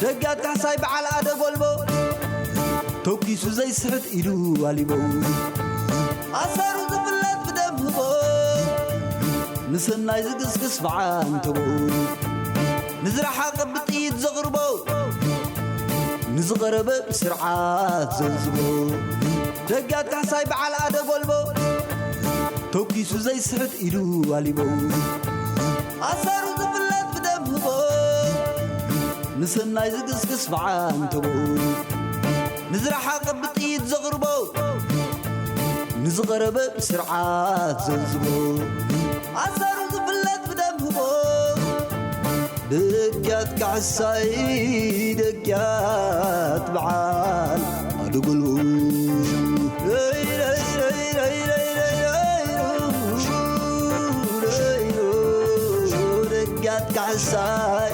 ደጋት ካሕሳይ በዓል ኣደ ጎልቦ፣ ተኪሱ ዘይስሕት ኢዱ ኣሊቦ። ኣሰሩ ዝፍለጥ ብደም ህቦ፣ ንሰናይ ዝግስግስ ብዓንተቦ። ንዝረሓቐ ብጥይት ዘቕርቦ፣ ንዝቐረበ ብስርዓት ዘልዝቦ። ደጋት ካሕሳይ በዓል ኣደ ጎልቦ፣ ተኪሱ ዘይስሕት ኢዱ ኣሊቦ። ኣሰሩ ዝፍለጥ ብደም ህቦ፣ ንሰናይ ዝግስግስ ብዓንተቦ። ንዝረሓቐ ብጥይት ዘቕርቦ፣ ንዝቐረበ ብስርዓት ዘልዝቦ። ኣሰሩ ዝፍለጥ ብደም ህቦ። ደጊያት ካሕሳይ፣ ደጊያት በዓል ኣደጎልቦ። ደጊያት ካሕሳይ፣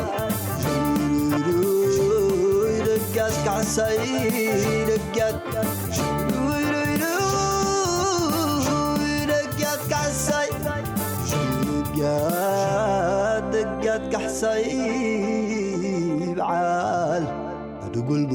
ደጊያት ካሕሳይ፣ ደጊያት ደጊያት ካሕሳይ፣ ደጊያት፣ ደጊያት ካሕሳይ በዓል ኣደጎልቦ።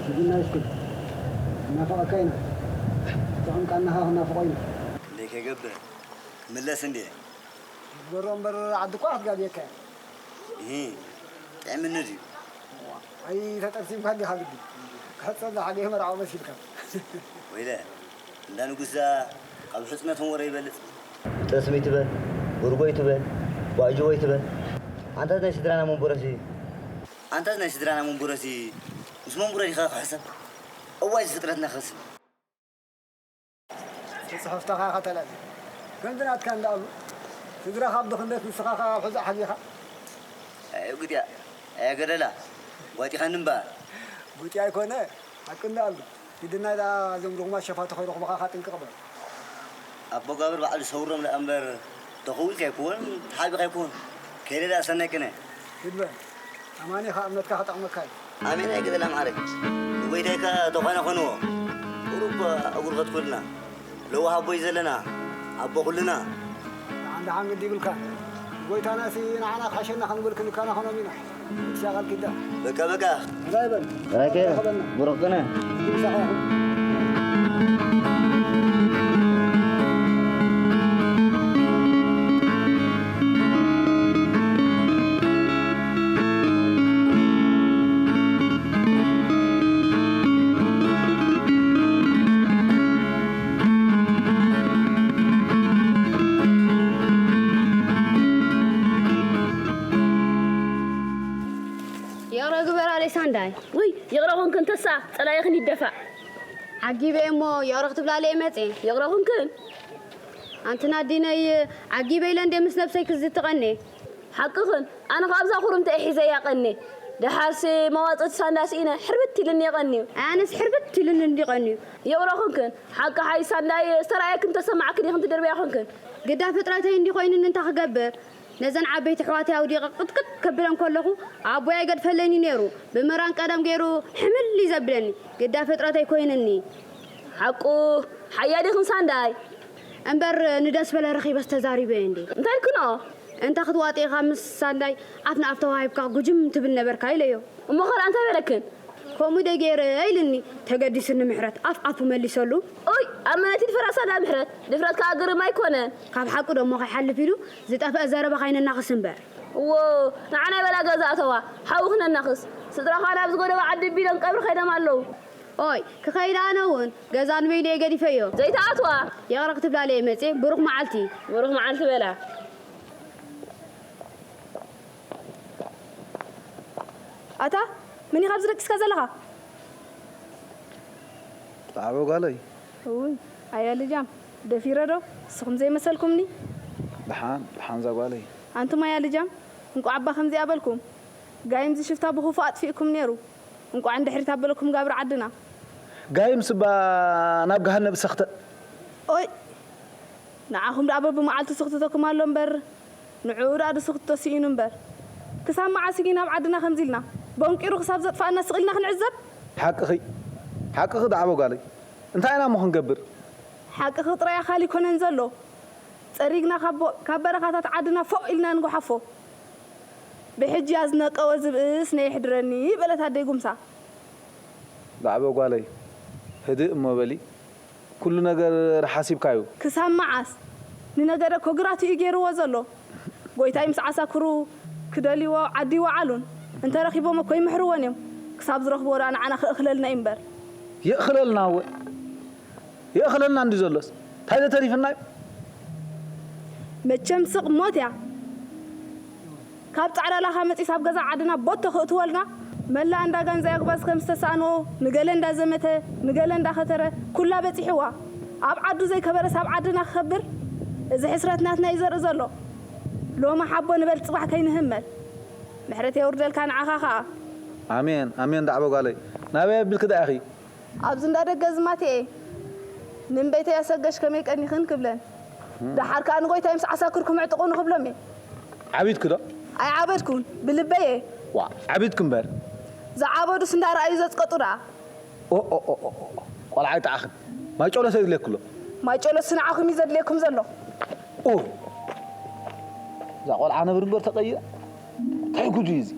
ሂድና እስኪ። እናፈቐካ ኢና። ጥዑም ቃናኻ ክናፍቖ ኢና። ክንደይ ከይገብር? ምለስ እንዴ? ግበሮ እምበር ዓዲ እኳ ክትጋብየካ እያ። እሂ፣ ጥዕምኒ ድዩ? ኣይ፣ ተጠብሲምካ እንዲኻ ግዲ። ክሕጸ ዝሓገየ መርዓዊ መሲልካ። ወይለ፣ እንዳ ንጉስ እዛ ካብ ሕጽነቶም ወረ ይበልጽ። ጠስሚ ትበል፣ ጎርጎይ ትበል፣ ጓዕጅቦይ ትበል። ኣንታት ናይ ስድራና መንቦረሲ፣ ኣንታት ናይ ስድራና መንቦረሲ፣ ምስ መንቡረ ዲኻ ክሕሰብ? እዋይ ዝፍጥረትና ክኸስብ። ጽሕፍትኻ ከተለል። ከምዚ ናትካ እንዳኣሉ፣ ስድራኻ ኣብ ድኽነት ንስኻ ኸኣ ኣብ ሕዛእ ሓዚኻ። ኣየ ጉድያ፣ ኣየ ገደላ፣ ጓጢኻኒ እምበኣር። ጉጢ ኣይኮነ፣ ሓቂ እንዳኣሉ። ሂድና እዛ እዞም ርኹማት ሸፋቱ ከይረኽቡኻ ጥንቅቕ በል። ኣቦ ጋብር ባዕሉ ሰውሮም ደኣ እምበር፣ ተኸዊልካ ኣይኮን፣ ተሓቢኻ ኣይኮን። ከይደ ደኣ ሰናይ ቅነ። ሂድ በል። ኣማኒ ኢኻ፣ እምነትካ ክጠቕመካ እዩ። ኣሜን። ኣይገደላ ማዕረ። ንጎይታይካ ተኾነ ኾንዎ። ቁሩብ እኮ ኣጉርኸት ኩልና። ለዋህ ኣቦ እዩ ዘለና። ኣቦ ኩልና። ደሓን ደሓን ግዲ ይብልካ። ጎይታናሲ ንዓና ክሓሸና ክንብል ክንከናኸኖም ኢና። ንሳ ቃል ኪዳን። በቃ በቃ። ራይ በል። ራይከ። ራኸበና። ብሩኽ ቅነ። ምሳኻ ይኹን። ይቕረ ግበራለይ ሳንዳይ። ውይ፣ ይቕረ ኹንክን ተሳ፣ ጸላኢኽን ይደፋእ። ዓጊበ እሞ ይቕረ ክትብላለ እየ መጽየ። ይቕረ ኹንክን? ኣንቲ ናዲነይ፣ ዓጊበ ኢለ እንደ ምስ ነብሰይ ክዝትቐኒ። ሓቅኽን፣ ኣነ ኸኣ ኣብዛ ኹርምቲ እየ ሒዘያ ቀኒ። ደሓርሲ መዋጽእቲ ሳንዳ ስኢነ፣ ሕርብት ኢልኒ ቀንዩ። ኣነስ ሕርብት ኢልኒ እንዲ ቀንዩ። ይቕረ ኹንክን፣ ሓቂ ሓይ ሳንዳይ ዝተራእየክን ተሰማዕክን ኢኽን ትድርብያ ኹንክን። ግዳ ፍጥረተይ እንዲ ኮይኑኒ እንታይ ክገብር? ነዘን ዓበይቲ ኣሕዋተይ ኣውዲቐ ቅጥቅጥ ከብለን ከለኹ፣ ኣቦይ ኣይገድፈለይን እዩ ነይሩ። ብመራን ቀደም ገይሩ ሕምል እዩ ዘብለኒ። ግዳ ፍጥረተይ ኮይኑኒ። ሓቁ፣ ሓያል ኢኽን ሳንዳይ። እምበር ንደስ በለ ረኺበስ ተዛሪበዮ እንዴ። እንታይ ኢልክንኦ? እንታ ክትዋጢ ኢኻ ምስ ሳንዳይ ኣፍ ንኣፍ ተዋሂብካ ጉጅም ትብል ነበርካ ኢለዮ። እሞ ኸልኣ እንታይ በለክን? ከምኡ ደ ገይረ ኢልኒ፣ ተገዲስኒ ምሕረት ኣፍ ኣፉ መሊሰሉ። ኡይ፣ ኣብ መነቲ ድፈራ ሳንዳይ ምሕረት፣ ድፍረት ከኣ ግርም ኣይኮነን። ካብ ሓቁ ደሞ ከይሓልፍ ኢሉ ዝጠፍአ ዘረባ ከይነናኽስ እምበር። እዎ፣ ንዓና ይበላ ገዛ ኣተዋ፣ ሓዊ ክነናኽስ። ስድራኻ ናብ ዝጎደቦ ዓዲ ቢሎም ቀብሪ ከይዶም ኣለዉ። ኦይ፣ ክኸይድ ኣነ እውን ገዛ ንበይኑ እየ ገዲፈዮ። ዘይትኣትዋ። ይቕረ ክትብላለ እየ መጽየ። ብሩኽ መዓልቲ። ብሩኽ መዓልቲ በላ። ኣታ፣ መን ኢኻ ኣብዚ ደቂስካ ዘለኻ? ጣዕቦ ጓለይ። እውይ፣ ኣያ ልጃም፣ ደፊረ ዶ? ንስኹም ዘይመሰልኩምኒ። ደሓን፣ ደሓን እዛ ጓለይ። ኣንቱም ኣያ ልጃም፣ እንቋዕ እባ ከምዚኣ በልኩም። ጋይም ዝሽፍታ ብኽፉእ ኣጥፊእኩም ነይሩ። እንቋዕ እንድሕሪት ኣበለኩም ጋብር ዓድና። ጋይም ስባ ናብ ገሃነብ ሰኽተ። ኦይ ንዓኹም ደኣ በብመዓልቱ ስኽትተኩም ኣሎ እምበር ንዕኡ ደኣ ድስኽትቶ ስኢኑ እምበር። ክሳብ መዓስ ግን ኣብ ዓድና ከምዚ ኢልና በንቂሩ ክሳብ ዘጥፋእና ስቕ ኢልና ክንዕዘብ? ሓቅኺ ሓቅኺ ደዓቦ ጓለይ። እንታይ ኢና እሞ ክንገብር? ሓቅኺ ጥራይ ኣኻሊ ኮነን ዘሎ። ጸሪግና ካብ በረኻታት ዓድና ፎእ ኢልና ንጎሓፎ። ብሕጂ ኣዝነቀወ ዝብእስ ነየሕድረኒ በለት ኣደይ ጉምሳ። ዳዕበ ጓለይ ህድእ እሞ በሊ። ኩሉ ነገር ሓሲብካዩ። ክሳብ መዓስ? ንነገረ እኮ ግራቱ እዩ ገይርዎ ዘሎ። ጎይታይ ምስ ዓሳክሩ ክደልይዎ ዓዲ ይወዓሉን እንተረኺቦም እኮ ይምሕርዎን እዮም። ክሳብ ዝረኽብዎ ደኣ ንዓና ክእኽለልና እዩ እምበር። የእኽለልና እወ። የእኽለልና እንዲ ዘሎስ እንታይ ዘተሪፍና እዩ? መቸም ስቕ ሞት እያ። ካብ ጻዕዳ ላኻ መጺስ ኣብ ገዛ ዓድና ቦቶ ክእትወልና መላእ እንዳ ጋንዛ ያጉባዝ ከም ዝተሳእኖ ንገለ እንዳ ዘመተ ንገለ እንዳ ኸተረ ኩላ በጺሕዋ ኣብ ዓዱ ዘይከበረስ ኣብ ዓድና ክኸብር እዚ ሕስረት ናትና እዩ ዘርኢ ዘሎ ሎሚ ሓቦ ንበል ጽባሕ ከይንህመል ምሕረት የውርደልካ ንዓኻ ኸኣ ኣሜን ኣሜን ዳዕበ ጓለይ ናበይ ኣቢልኪ ደኣ ኢኺ ኣብዚ እንዳ ደገ ዝማትኤ ንእምበይተይ ኣሰገሽ ከመይ ቀኒኽን ክብለን ደሓር ከኣ ንጎይታይ ምስ ዓሳክርኩም ኣዕጥቑኒ ክብሎም እየ። ዓቢድኪ ዶ? ኣይዓበድኩን ብልበይ እየ። ዋእ ዓቢድኪ እምበር። ዝዓበዱስ እንዳረኣዩ ዘጽቀጡ ደኣ። ኦኦኦኦ ቆልዓ ኣይጠዓኽን። ማይ ጨሎስ የድልየኪ ኣሎ። ማይ ጨሎስ ንዓኹም እዩ ዘድልየኩም ዘሎ። ኡይ እዛ ቆልዓ ነብሪ እምበር ተቐይራ። እንታይ ጉድ እዩ እዚ?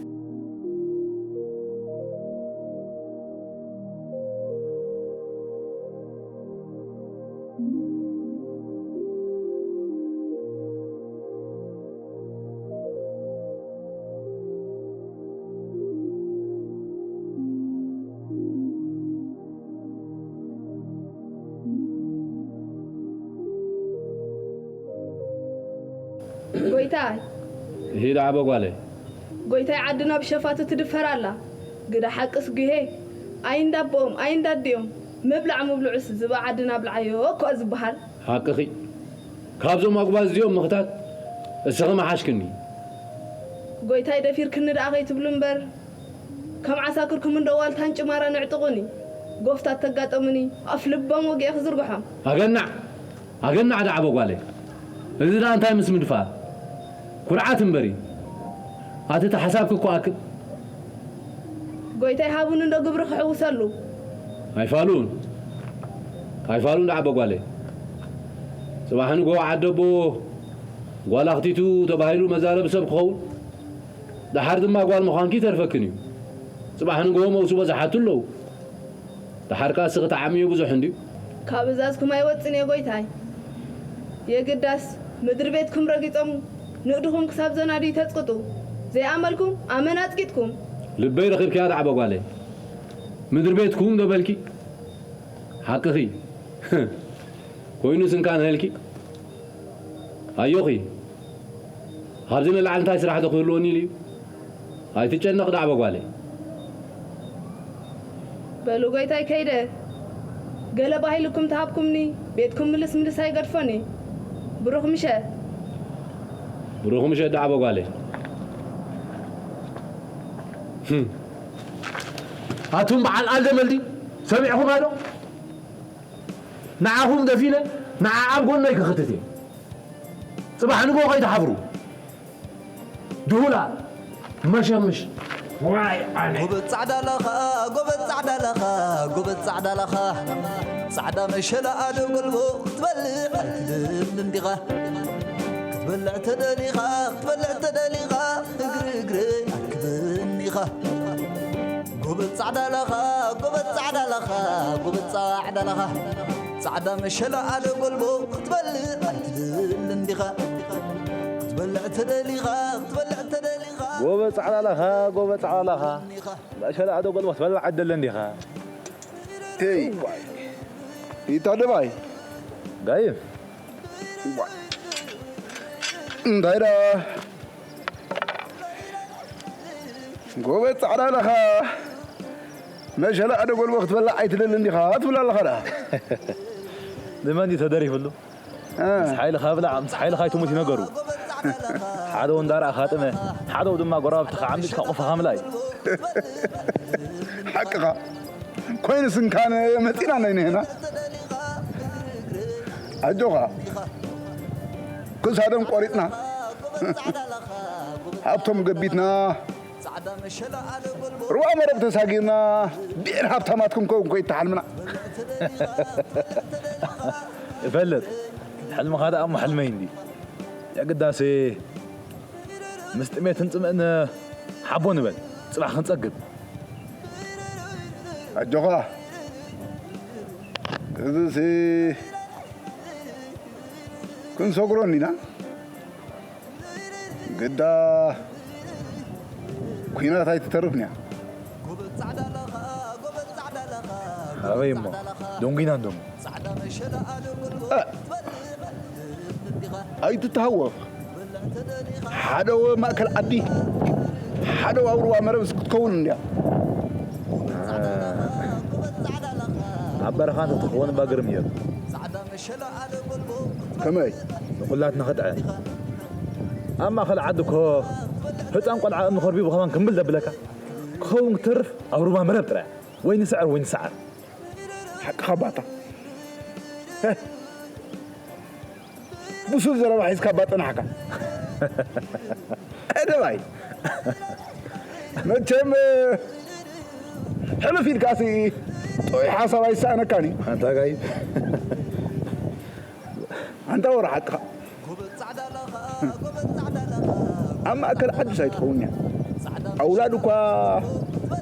ጎይታይ። ሂድ ዓበ ጓለይ። ጎይታይ ዓድና ብሸፋቱ ትድፈር ኣላ። ግዳ ሓቅስ ጉሄ። ኣይ እንዳቦኦም ኣይ እንዳዲኦም። ምብላዕ ምብልዑስ ዝባ ዓድና ብልዓዮ እኮ ዝበሃል። ሓቅኺ። ካብዞም ኣጉባዝ እዚኦም ምኽታት እስኺ ምሓሽክኒ። ጎይታይ ደፊርክኒ ደኣ ከይትብሉ እምበር። ከም ዓሳክርኩም እንዶ ዋልታን ጭማራን ኣዕጥቑኒ። ጎፍታት ተጋጠሙኒ ኣፍ ልቦም ወጊኤ ክዝርግሖም። ኣገናዕ! ኣገናዕ ደዓቦ ጓለይ፣ እዚ ደኣ እንታይ ምስ ምድፋር? ኩርዓት እምበር እዩ። ኣቲ እቲ ሓሳብኪ እኮ ኣክል። ጎይታይ ሃቡኒ እንዶ ግብሪ ክሕውሰሉ። ኣይፋሉን ኣይፋሉን ደዓቦ ጓለይ። ጽባሕ ንግሆ ዓዲ ኣቦ ጓል ኣኽቲቱ ተባሂሉ መዛረቢ ሰብ ክኸውን፣ ደሓር ድማ ጓል ምዃንኪ ይተርፈክን እዩ። ጽባሕ ንግሆ መውስቦ ዝሓቱ ኣለዉ። ደሓር ከኣ እስኺ ትዓምዮ ብዙሕ እንድዩ። ካብ እዛዝኩም ኣይወጽን እየ ጎይታይ። የግዳስ ምድሪ ቤትኩም ረጊጾም ንእድኹም ክሳብ ዘናድዩ ተጽቅጡ። ዘይኣመልኩም ኣመና ኣጽቂጥኩም። ልበይ ረኺብክያ ደዓበ ጓለይ። ምድሪ ቤትኩም ዶ በልኪ? ሓቅኺ። ኮይኑስ እንካ ንሀልኪ። ኣዮኺ። ካብዚ ንላዕሊ እንታይ ስራሕ ዶ ክህልወኒ ኢሉ እዩ? ኣይትጨነቕ ደኣ በጓለይ። በሉ ጎይታይ ከይደ ገለ ባሂልኩም ተሃብኩምኒ ቤትኩም ምልስ ምልስ ኣይገድፎኒ። ብሩኽ ምሸት። ብሩኽ ምሸት ደኣ በጓለይ። ህም። ኣቱም በዓል ኣልደመልዲ ሰሚዕኹማ ዶ? ንዓኹም ደፊነ ንዓ ኣብ ጎነይ ክኽትት እየ። ጽባሕ ንግሆ ከይትሓፍሩ። ድሁላ መሸምሽ ዋይ ኣነ። ጎበዝ ጻዕዳ ላኻ፣ ጎበዝ ጻዕዳ ላኻ፣ ጎበዝ ጻዕዳ ላኻ። ጻዕዳ መሸላ ኣደ ጎልቦ ክትበልዕ ኣይትደልን ዲኻ? ክትበልዕ ተደሊኻ፣ ክትበልዕ ተደሊኻ፣ እግሪ እግረይ ኣርክበኒ ኢኻ። ጎበዝ ጻዕዳ ላኻ፣ ጎበዝ ጻዕዳ ላኻ፣ ጎበዝ ጻዕዳ ላኻ። ጻዕዳ መሸላ ኣደ ጎልቦ ክትበልዕ ኣይትደልን ዲኻ? ክትበልዕ ተደሊኻ፣ ክትበልዕ ተደሊኻ። ጎበዝ ጻዕዳ ላኻ፣ ጎበዝ ጻዕዳ ላኻ። መሸላ ኣደ ጎልቦ ክትበልዕ ኣይትደልን ዲኻ? ሄይ። ይታ ደባይ። ጋይፍ። እንታይ ደኣ? ጎበዝ ጻዕዳ ኣለኻ። መሸላ ኣደ ጎልቦ ክትበልዕ ኣይትደልን ዲኻ ትብል ኣለኻ ደኣ። ንመን እዩ ተደሪፍሉ? እ። ምስ ሓይልኻ ብላዕ፣ ምስ ሓይልኻ ኣይትሙት እዩ ነገሩ። ሓደ እንዳረኣኻ ጥመ፣ ሓደ ድማ ጎረባብትኻ ዓሚጽካ ቆፎኻ ምልኣይ። ሓቅኻ። ኮይንስ እንካን መጺና ናይ ንህና። ኣጆኻ። ክሳዶም ቆሪጽና። ሃብቶም ገቢትና። ሩባ መረብ ተሳጊርና። ብኤር ሃብታማት ክንከውን ኮይ ተሓልምና። እፈልጥ። ሕልምኻ ደኣ እሞ ሕልመይ እንዲ። የግዳሴ ምስ ጥሜትን ጽምእን ሓቦ ንበል። ጽባሕ ክንጸግብ። ኣጆኻ። እዚሲ ክንሰግሮ እንዲና። ግዳ ኲናት ኣይትተርፍን እያ። ኣበይ እሞ ደንጒና እንዶ እሞ። ኣይትተሃወኽ። ሓደ ወ ማእከል ዓዲ፣ ሓደ ወ ኣብ ሩባ መረብ ክትከውን እንድያ። ኣብ በረኻ እንተትኸውን እባ ግርም ነይሩ። ከመይ? ንኹላትና ከጥዐ። ኣብ ማእከል ዓዲ እኮ ህፃን ቆልዓ እምኒ ኮርቢቡ ከማን ክምብል ዘብለካ። ክኸውን ክትተርፍ ኣብ ሩባ መረብ ጥራይ። ወይ ንስዕር ወይ ንስዓር። ሓቅኻ ባታ። ብሱል ዘረባ ሒዝካ ባጠናሕካ። ቀደማይ መቸም ሕልፍ ኢልካሲ ጥዑይ ሓሳብ ኣይሰኣነካን እዩ። ኣንታ ጋይ ኣንታ ወረ ሓቅኻ። ኣብ ማእከል ዓዲስ ኣይትኸውን እያ። ኣውላድ እኳ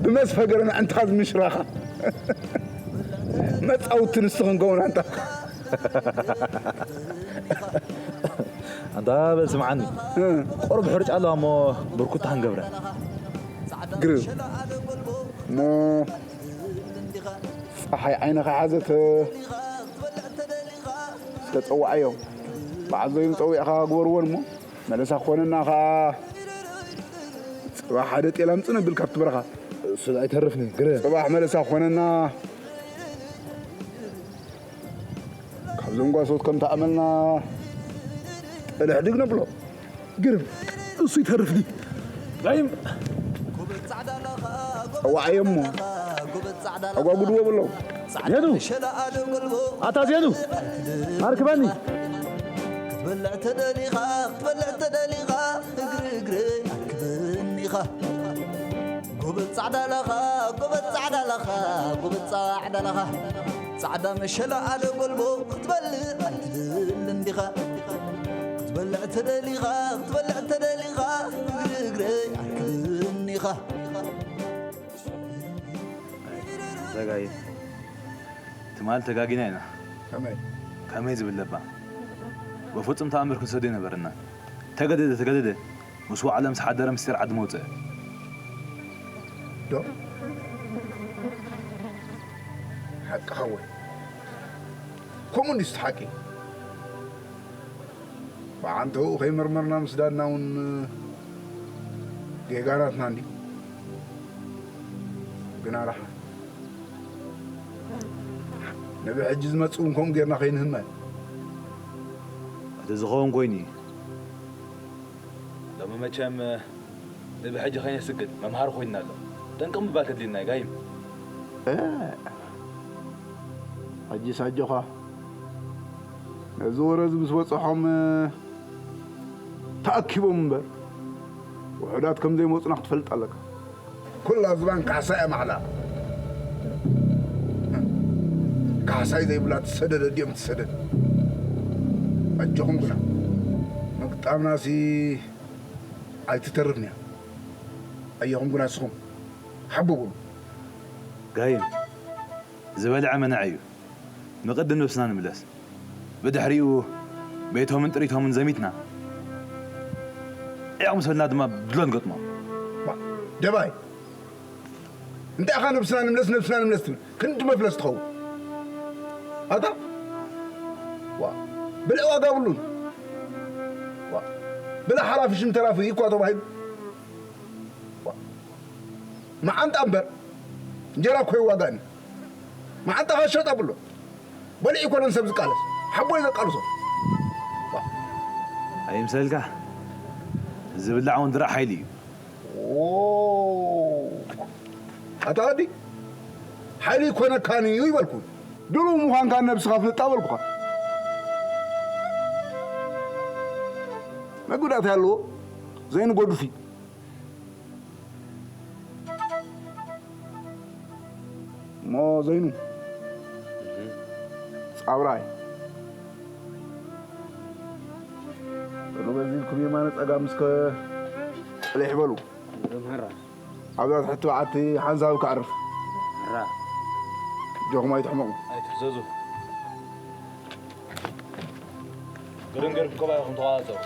ብመስፈገረን ኣዕንትኻ ዝምሽራኻ መጻውቲ ንሱ ክንከውን ኣንታ። ኣንታ በል ስምዓኒ። ቁሩብ ሕርጫ ኣለዋ እሞ ብርኩታ ክንገብረን። ግርም እሞ ጸሓይ ዓይንኻ ሓዘት። እስከ ጸዋዓዮ። በዓል ዘይኑ ጸዊዕኻ ግበርዎን እሞ መለሳ ክኾነና ኸዓ ጽባሕ ሓደ ጤል ኣምጽእ ነብል ካብቲ በረኻ። እሱ ኣይተርፍኒ ግረ። ጽባሕ መለሳ ክኾነና ካብዞም ጓሶት ከም ተኣመልና ጠልሕ ድግ ነብሎ። ግርም እሱ ይተርፍኒ። ዳይም ጸዋዓዮ እሞ ኣጓጉድዎ ብሎ። ዜኑ ኣታ ዜኑ ኣርክበኒ። ክትበልዕ ተደሊኻ ክትበልዕ ተደሊኻ እግሪ እግረይ ኣርክበኒኻ። ጎበዝ ጻዕዳ ላኻ ጎበዝ ጻዕዳ ላኻ ጎበዝ ጻዕዳ ላኻ። ጻዕዳ መሸላ ኣለ ጎልቦ ክትበልዕ ኣይትደልን ዲኻ? ክትበልዕ ተደሊኻ ክትበልዕ ተደሊኻ እግሪ እግረይ ኣርክበኒኻ። ዘጋይ ትማል ተጋጊና ኢና። ከመይ? ከመይ ዝብል ለባ? በፍጹም ተኣምር ክንሰዶ ይነበረና። ተገደደ ተገደደ ምስ ዋዕሎም ዝሓደረ ምስጢር ዓዲ መውፅኢ። ዶ ሓቅኻ ወይ? ከምኡ እንዲስ ሓቂ። ብዓንተኡ ከይመርመርና ምስዳድና እውን ጌጋናትና እንዲ። ግና ደሓን ንብሕጂ ዝመጽእ እውን ከምኡ ጌርና ከይንህመል። እቲ ዝኸውን ኮይኑ እዩ። ሎሚ መቸም ንብሕጂ ከይነስግድ መምሃሪ ኮይንና ኣሎ። ጠንቅቕ ምባል ከድልየና እዩ ጋይም። እ፣ ሕጂስ ኣጆኻ። ነዚ ወረ እዚ ምስ በጽሖም ተኣኪቦም እምበር ውሑዳት ከም ዘይመጹና ክትፈልጥ ኣለካ። ኩላ ዝባን ካሕሳ እያ ማዕላ። ካሕሳይ ዘይብላ ትሰደድ ኣዲኦም ትሰደድ። ኣጆኹም ግና ምግጣምናሲ ኣይትተርፍን እያ። ኣየኹም ግና ንስኹም ሓቡ በሉ። ጋይም ዝበልዐ መነዐ እዩ። ንቕድም ነብስና ንምለስ። ብድሕሪኡ ቤቶምን ጥሪቶምን ዘሚትና ዕቕ ምስ በልና ድማ ብድሎ ንገጥሞም። ደባይ እንታይ ኢኻ ነብስና ንምለስ ነብስና ንምለስ ትብል? ክንዲ መፍለስ ትኸውን ኣታ። ዋ ብልዕ ዋጋ ብሉን። ዋ ብልዕ ሓላፊ ሽም ተራፊ እኳ ተባሂሉ። ዋ መዓንጣ እምበር እንጀራ እኮ ይዋጋእኒ። መዓንጣኻ ሸጥ ኣብሎ። በሊዕ ይኮነን ሰብ ዝቃለስ ሓቦይ ዘቃልሶ። ኣይምሰልካ ዝብላዕ እውን ድራዕ ሓይሊ እዩ። ኣታ ወዲ ሓይሊ ይኮነካን እዩ ይበልኩ። ድሉው ምዃንካ ነብስኻ ፍልጣ በልኩኻ። መጉዳእታ ኣለዎ ዘይኑ ጎዱፊ። እሞ ዘይኑ ጻብራይ በሉ በዚ ኢልኩም የማነ ጸጋም እስከ ጥልሕ በሉ። እዞም ሕራ ኣብዛ ትሕቲ በዓቲ ሓንሳብ ከዕርፍ። ሕራ እጆኹም ኣይትሕመቑ። ኣይትፍዘዙ። ግርንግር ክባኹም ተዋዘሩ።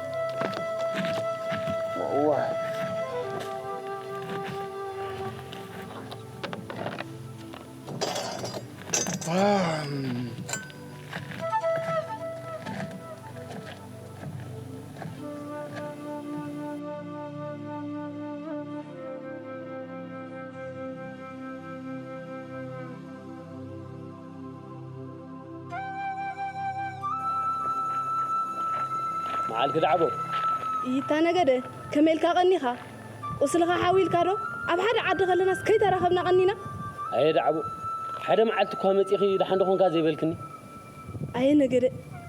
መዓልቲ ዳዕቦ። ይታ ነገደ፣ ከመይ ኢልካ ቀኒኻ? ቁስልኻ ሓዊልካ ዶ? ኣብ ሓደ ዓዲ ከለናስ ከይተራኸብና ቀኒና? ኣየ ዳዕቦ፣ ሓደ መዓልቲ እኳ መጺኺ ደሓን ዶ ኾንካ ዘይበልክኒ? ኣየ ነገደ፣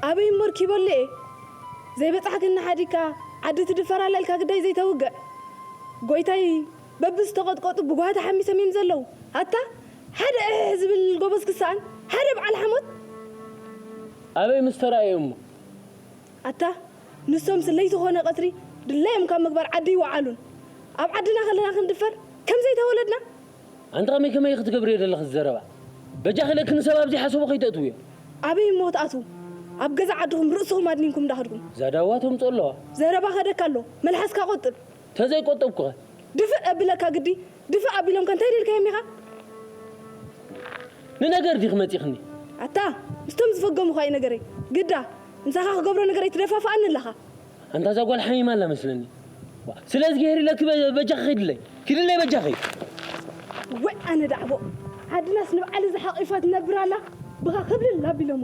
ኣበይ እሞ ርኪበሉ እየ? ዘይበጻሕክኒ ሓዲግካ ዓዲ ትድፈር ኣላ ኢልካ ግዳይ ዘይተውግዕ? ጎይታይ፣ በብዝተቐጥቀጡ ብጓህታ ሓሚሶም እዮም ዘለዉ። ኣታ፣ ሓደ እሕሕ ዝብል ጎበዝ ክሰኣን፣ ሓደ በዓል ሓሞት። ኣበይ ምስ ተራእየ እሞ? ኣታ፣ ንሶምስ ለይቲ ኾነ ቀትሪ ድላዮም ካብ ምግባር ዓዲ ይወዓሉን። ኣብ ዓድና ከለና ክንድፈር ከም ዘይተወለድና። ኣንቲ ከመይ ከመይ ክትገብርዮ ዘለኺ ዘረባ? በጃኺ ኢለኪ ንሰብ ኣብ ዘይሓሰቦ ከይተእትውዮ። ኣበይ እሞ ትኣትዉ? ኣብ ገዛ ዓድኹም ርእስኹም ኣድኒንኩም እንዳኸድኩም። እዛ ዳዋ ተምጽኦ ኣለዋ። ዘረባ ከደካ ኣሎ፣ መልሓስካ ቆጥብ። ተዘይቆጠብኩኸ? ድፍእ እብለካ ግዲ፣ ድፍእ ኣቢሎምካ እንታይ ደልካዮም ኢኻ? ንነገር ዲኺ መጺኽኒ? ኣታ፣ ምስቶም ዝፈገሙኻ እዩ ነገረይ። ግዳ፣ ምሳኻ ክገብሮ ነገር ኣይትደፋፍኣኒ ኣለኻ። ኣንታ እዛ ጓል ሓሚማ ኣላ መስለኒ። ዋ፣ ስለዚ ገይር ኢለኪ በ-፣ በጃኺ ኪድለይ። ኪድለይ በጃኺ። ወይ ኣነ ዳዕቦ፣ ዓድናስ ንብዓል እዛ ሓቒፋ ትነብር ኣላ፣ ብኻ ክብልል ኣቢሎሞ።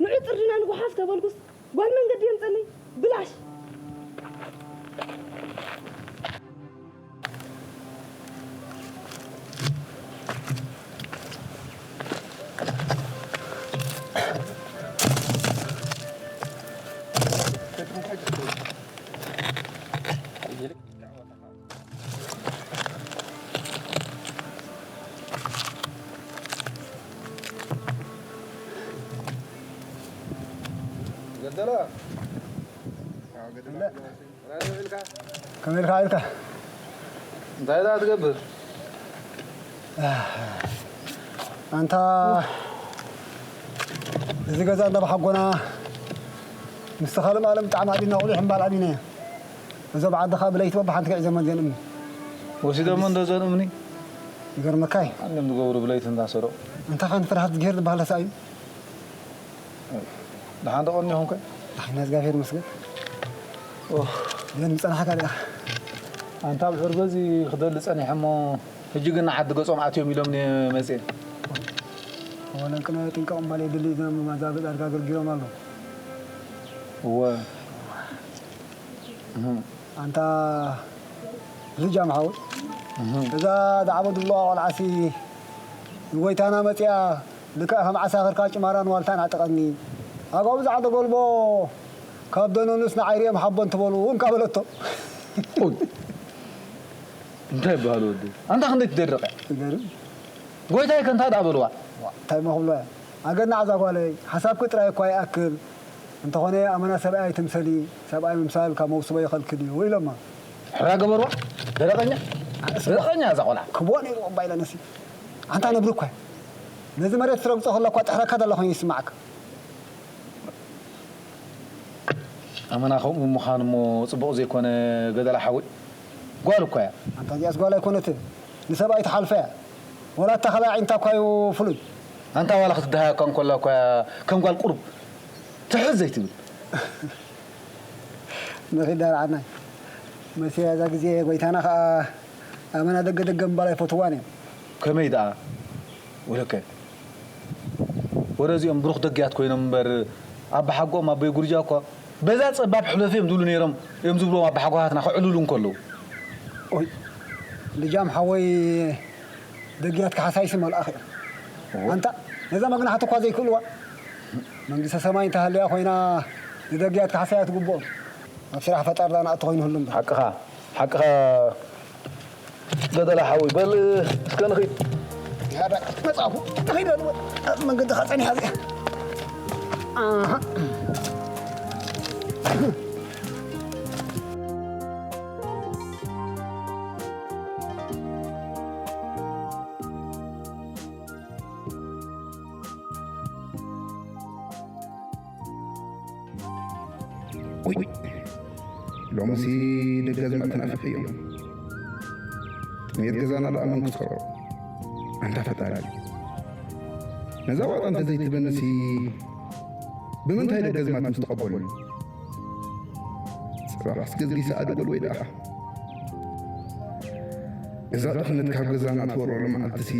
ንዑ ጥርድና ንጉሓፍ ተበልኩስ፣ ጓል መንገዲ የምጸለይ፣ ብላሽ። ገደላ። ከመይ ኢልካ ኢልካ? እንታይ ደኣ ትገብር? ኣንታ እዚ ገዛ እንዳ ብሓጎና ምስቲ ካልእ ማለም ብጣዕሚ ኣቢና ቁሊሕ እምባል ኣቢናዮ። እዞም ዓዲ ኸኣ ብለይቲ በብሓንቲ ክዕዘመን ዘን እምኒ። ወሲዶሞ እንዶ ዘን እምኒ? ይገርመካ እዩ። ኣንም ዝገብሩ ብለይቲ እንዳሰረቑ። እንታይ ኸን ፍርሃት እግዚኣብሔር ዝበሃል ተሳእዩ? ደሓን ዶ ቀኒኹም ከ? ደሓን እግዚኣብሔር ይመስገን። ኦህ። ግን ምጸናሕካ ዲኻ? ኣንታ ብሑር በዚ ክደሊ ጸኒሐ እሞ፣ ሕጂ ግን ንዓዲ ገጾም ኣትዮም ኢሎምኒ መጽየ። ወለንቅነ ጥንቀቕ እምባል የድሊ፣ እዞም ማዛ ገዛ ኣድጋ ገርጊሮም ኣሎ። እወ። እህ። ኣንታ ልጃም ሓወይ፣ እህ። እዛ ዝዓበዱሉዋ ቆልዓሲ ንጎይታና መጺኣ፣ ልክዕ ከም ዓሳኽርካ ጭማራን ዋልታን ዓጠቐኒ። ኣጓ ብዛዕባ ተጎልቦ ካብ ደነኑስ ንዓይ ርኦም ሓቦ እንትበሉ እንካ በለቶ። ኡይ፣ እንታይ ይበሃል ወዲ? ኣንታ ክንደይ ትደርቕ እያ? ትገርም። ጎይታይ ከ እንታይ ደኣ በልዋ? ዋ፣ እንታይ እሞ ክብሎ እያ? ኣገናዕ እዛ ጓለይ፣ ሓሳብኪ ጥራይ እኳ ይኣክል። እንተኾነ ኣመና ሰብኣይ ኣይትምሰሊ፣ ሰብኣይ ምምሳል ካብ መውስቦ ይኸልክል እዩ ኢሎማ። ሕራ ገበርዋ፣ ደረቐኛ፣ ደረቐኛ እዛ ቆልዓ። ክብዋ ነይርዎ እባ ኢለ ነሲ። ኣንታ ነብሪ እኳ እያ። ነዚ መሬት ትረግጾ ከሎ እኳ ጥሕረካ ዘሎ ኮይኑ ይስማዓካ። ኣመና ከምኡ ምዃን እሞ ጽቡቕ ዘይኮነ ገደላ ሓወይ። ጓል እኳ እያ። ኣንታ እዚኣስ ጓል ኣይኮነትን። ንሰብኣይ ትሓልፈ እያ። ወላ እታ ካልኣይ ኣዒንታ እኳ እዩ ፍሉይ። ኣንታ ዋላ ክትደሃያ እኳ እንከላ እኳ እያ ከም ጓል ቁሩብ ትሕዝ ዘይትብል። ንኺድ ዳርዓናይ። መሲያ እዛ ግዜ ጎይታና ኸኣ ኣመና ደገ ደገ ምባል ኣይፈትዋን እዮም። ከመይ ደኣ? ወለከ። ወረ እዚኦም ብሩኽ ደግያት ኮይኖም እምበር፣ ኣባ ሓጎም ኣቦይ ጉርጃ እኳ፣ "በዛ ጸባብ ሕለፊ እዮም" ዝብሉ ነይሮም፣ እዮም ዝብልዎም ኣባ ሓጎታትና ክዕልሉ እንከለዉ። ኦይ፣ ልጃም ሓወይ ደግያት ካሕሳይሲ መልኣኽ እዮም። ኣንታ ነዛ መግናሕቲ እኳ ዘይክእልዋ መንግስተ ሰማይ እንተሃለያ ኮይና ንደጊያት ካሕሳያ ትግብኦም ኣብ ስራሕ ፈጣርዳ ንኣቱ ኮይኑ ህሉ እምበር ሓቅኻ ሓቅኻ ገደላ ሓወይ በል እስከ ንኺድ ያዳ መጻፉ ተኺደ መንገዲ ኸጸኒሓ እዚኣ ውይ ሎምሲ ደገ ኣዝማድ ተናፊቐዮም። ጥሜት ገዛና ደኣ መን ክጸሮ? ኣንታ ፈጣሪ። ነዛ ዋጣ እንተዘይትበንሲ ብምንታይ ደገ ኣዝማድ ምስ ተቐበሉ? ጽባሕ ኣስገዝጊሰ ኣድበል ወይ ደኣ እዛ ድኽነት ካብ ገዛና ትወረሉ መዓልትሲ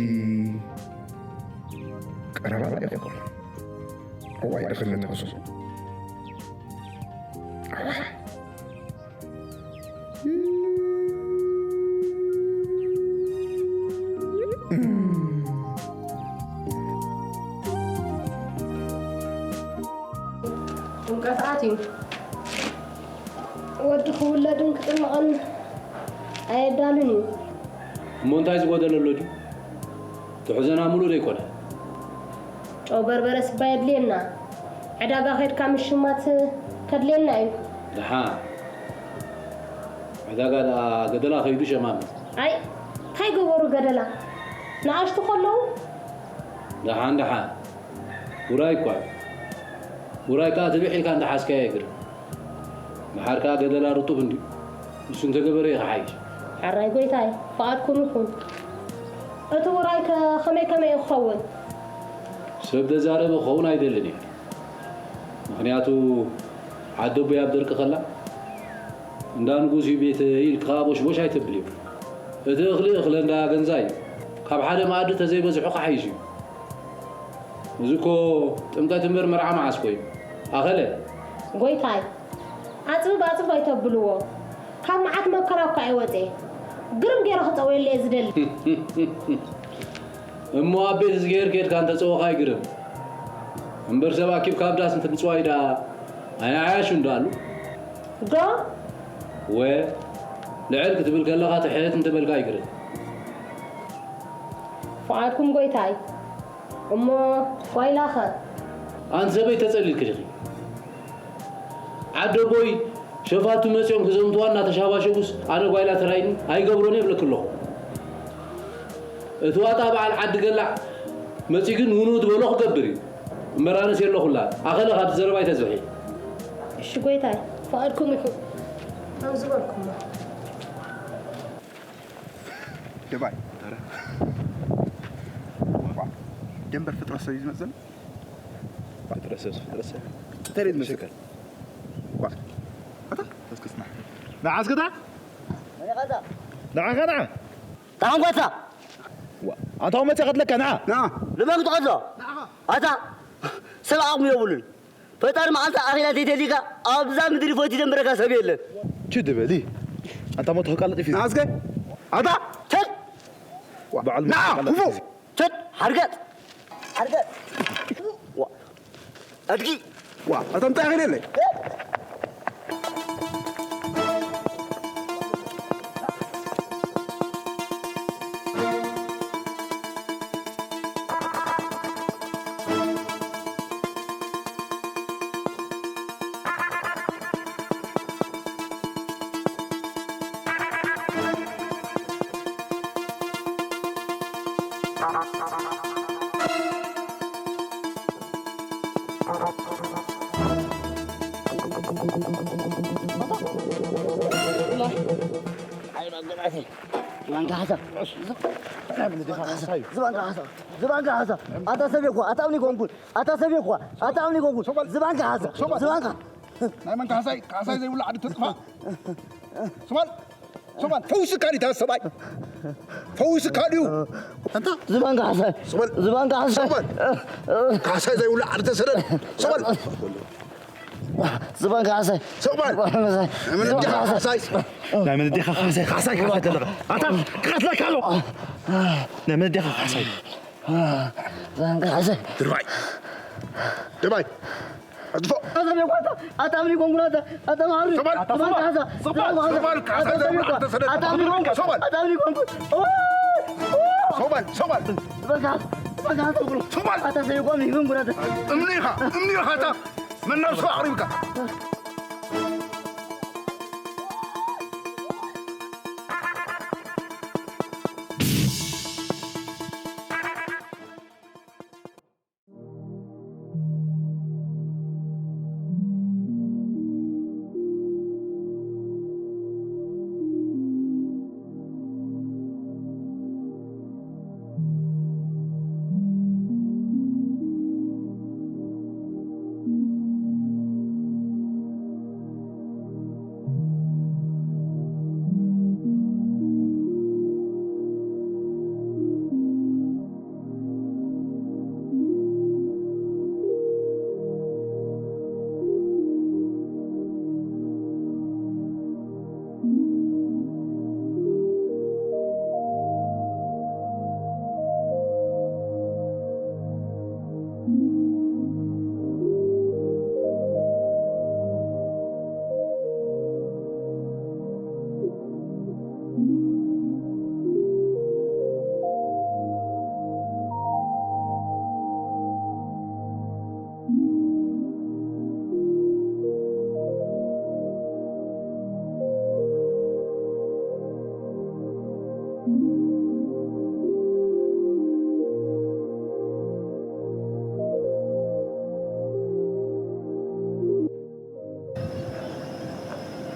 ቀረባ ደኣ ይኾን። እዋይ ድኽነት ሕሱም። ጥምቀት ኣትዩ ወዲ ክውለድን ክጥመቕን ኣየዳልን እዩ። እሞ እንታይ ዝጎደለ ኣሎ ድዩ? ትሕዘና ምሉእ ዶ ኣይኮነን? ጨው በርበረ ስባ የድልየና። ዕዳጋ ከድካ ምሽማት ከድልየና እዩ። ደሓን ዕዳጋ ደኣ ገደላ ከይዱ ሸማመት። ኣይ እንታይ ገበሩ ገደላ ንኣሽቱ ከለዉ። ደሓን ደሓን ውራይ እኳ እዩ። ውራይ ከኣ ትብሕ ኢልካ እንዳሓዝካዮ የግርም። ደሓር ከኣ ገደላ ርጡብ እንድዩ። ንሱ እንተገበረ እዩ ክሓይሽ። ሕራይ ጎይታይ ፍቓድኩም ይኹን። እቲ ውራይ ከ ኸመይ ከመይ እዩ ክኸውን? ሰብ ዘዛረበ ክኸውን ኣይደልን እየ። ምኽንያቱ ዓደቦይ ኣብ ደርቂ ከላ እንዳ ንጉስ እዩ ቤተይ ኢልካ ቦሽቦሽ ኣይተብልዮ። እቲ እኽሊ እኽለ እንዳ ገንዛ እዩ። ካብ ሓደ መኣዲ ተዘይበዝሑ ክሓይሽ እዩ። እዚ እኮ ጥምቀት እምበር መርዓ መዓስ ኮይኑ ኣኸለ። ጎይታይ ኣጽብብ ኣጽብብ ኣይተብልዎ። ካብ መዓት መከራ እኳ እየ ወጽየ። ግርም ገይረ ክጸውየሉ እየ ዝደሊ። እሞ ኣብ ቤት እዝግሄር ኬድካ እንተጸወኻ ኣይግርም። እምበር ሰብ ኣኪብካ ኣብ ዳስ እንትምጽዋይ ደኣ ኣይዓያሹን ደኣሉ። ዶ? ወ ልዕል ክትብል ከለኻ ትሕት እንተበልካ ኣይግርም። ፍቓድኩም ጎይታይ። እሞ ጓይላኸ? ኣንቲ ሰበይቲ ተጸሊልኪ ዲኺ? ዓደቦይ ሸፋቱ መጺኦም ክዘምትዋ እናተሻባሸቡስ ኣነ ጓይላ ተራይኒ ኣይገብሮን እየ እብለኪ ኣለኹ። እቲ ዋጣ በዓል ዓዲ ገላዕ መጺኡ ግን ውንው ዝበሎ ክገብር እዩ እምበር ኣነስ የለኹላን። ኣኸለ ካብዚ ዘረባ ኣይተዝብሒ። እሺ ጎይታይ ፍቓድኩም ይኹን። ኣብ ዝበልኩሞ። ደባይ ደንበር ፍጥረት ሰብ እዩ ዝመፅእ ዘሎ። ፍጥረት ሰብ ፍጥረት ሰብ ተሬድ መሸከል ኣታ ተስክስና ንዓ እስክታ ንዓ ከና ንዓ ታንጓታ ኣታ መፀ ከትለካ ንዓ ንዓ ልመን ትቐዞ ኣታ ሰብ ዓቕሚ የብሉን ፈጣሪ መዓልቲ ኣኺላ ዘይተሊካ ኣብዛ ምድሪ ፈትዩ ዘንብረካ ሰብ የለን። ችድ በሊ ኣንታ ሞት ክቃለጥ ፊት ኣስገ ኣታ ቸድ በዓል ና ክፉ ቸድ ሓርገጥ ሓርገጥ ዋ ኣድጊ ዋ ኣታ እንታይ ኺድ የለይ ዝባንካ ሓሳብ ዝባንካ ሓሳብ ኣታ ሰብ እኮ ኣታ እምኒ ኮንኩን ኣታ ሰብ እኮ ኣታ እምኒ ኮንኩን ዝባንካ ሓሳብ ዝባንካ ናይ መን ካሕሳይ ካሕሳይ ዘይብሉ ዓዲ ተጥፋ ሶማል ሶማል ፈውስካ ዲታ ሰብኣይ ፈውስካ ድዩ ኣንታ ዝባን ካሕሳይ ሶማል ዝባን ካሕሳይ ሶማል ካሕሳይ ዘይብሉ ዓዲ ተሰደድ ሶማል ዝባን ካሕሳይ ሶማል ናይ መን ዲኻ ካሕሳይ ናይ መን ዲኻ ካሕሳይ ካሕሳይ ካሕሳይ ተለኻ ኣታ ክቐትለካ ኣሎ ናይ መን ዲኻ ካሕሳይ ድርባይ። ድርባይ። ኣጥፎ። ኣታ ሜኳታ፣ ኣታ ምን ይኮንኩ ናታ፣ ኣታ ማሩ። ሶማል። ኣታ ሶማል። ሶማል። ሶማል። ካሳ ዘርማ ኣታ ሰደድ። ኣታ ምን ይኮንኩ። ሶማል። ኣታ ምን ይኮንኩ። ኦ! ኦ! ሶማል። ሶማል። በቃ፣ በቃ፣ ኣታ ቁሩ። ሶማል። ኣታ ዘይቆም ይኮንኩ ናታ። እምኒ ኢኻ፣ እምኒ ኢኻ ኣታ። መን ናብ ሰው ኣቕሪብካ።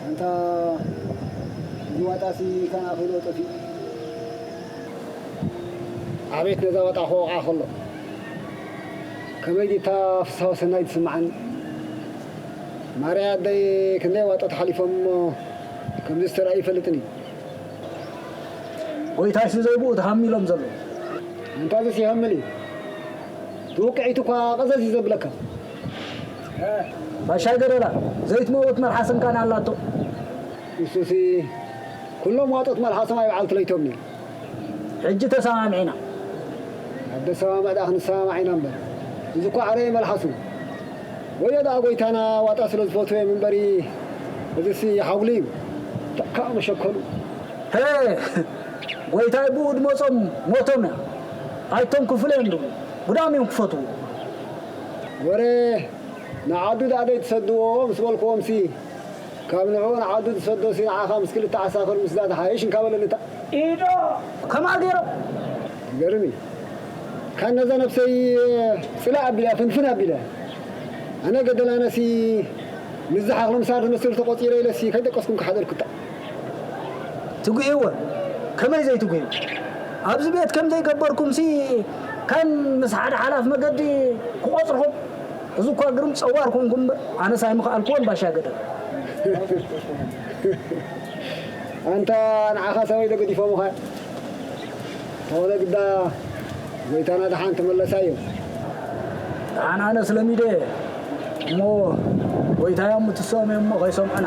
ኣንታ እዚ ዋጣሲ ከናኺሎ ጠፊኡ። ኣቤት ነዛ ዋጣ ክወቕዓ ከሎ። ከመይ ዲታ ፍስሃ ሰናይ ትስምዓኒ። ማርያ ኣደይ ክንደይ ዋጦ ተሓሊፎም እሞ ከምዚ ዝተራእዩ ይፈልጥን እዩ። ጎይታይ ስዘይብኡ ተሃሚሎም ዘለዉ። ኣንታ እዚስ ይሃምል እዩ። ትውቅዒት እኳ ቀዘዝ እዩ ዘብለካ። ባሻይ ገደላ፣ ዘይትመውት መልሓስን ካን ኣላቶ። ንሱሲ ኩሎም ዋጦት መልሓሶም ኣይበዓልቲ ለይቶም እዮም። ሕጂ ተሰማሚዕና። ኣብ ደሰማምዕ ደኣ ክንሰማማዕ ኢና እምበር። እዚ እኳ ዓረየ መልሓሱ። ወዮ ደኣ ጎይታና ዋጣ ስለ ዝፈትዎ እዮም እምበሪ፣ እዚሲ ሓጉሊ እዩ። ተካእ መሸከሉ። ሄ! ጎይታይ ብኡ ድመጾም ሞቶም እያ። ኣይቶም ክፍለ እዮም ድብሉ። ጉዳም እዮም ክፈትዉ። ወረ ንዓዱ ደኣ ዘይትሰድዎ ምስ በልክዎምሲ፣ ካብ ንዕኡ ንዓዱ ዝሰዶሲ ንዓኻ ምስ ክልተ ዓሳኽር ምስዳድ ሓይሽ እንካ በለኒ እታ ኢዶ። ከማ ገይሮም። ይገርም እዩ። ካን ነዛ ነብሰይ ጽላእ ኣቢላ ፍንፍን ኣቢላ። ኣነ ገደል ኣነሲ ንዝሓኽሎም ሳር ዝመስል ተቖጺረ ኢለሲ ከይደቀስኩም ክሓደርኩታ። ትጉህይወ፣ ከመይ ዘይትጉህዩ? ኣብዚ ቤት ከም ዘይገበርኩምሲ ካን ምስ ሓደ ሓላፍ መገዲ ክቖጽርኹም። እዚ እኳ ግርም ጸዋር ኮንኩ እምበር፣ ኣነስ ኣይምኽኣልኩዎን ባሻ ገደል። ኣንታ ንዓኻ ሰበይ ዶ ገዲፎምኻ? ተኾነ ግዳ ጎይታና ደሓን ተመለሳዮ። ደሓን ኣነስ ለሚደ እሞ ጎይታዮም ምትስኦም እዮም እሞ ከይሰምዑና።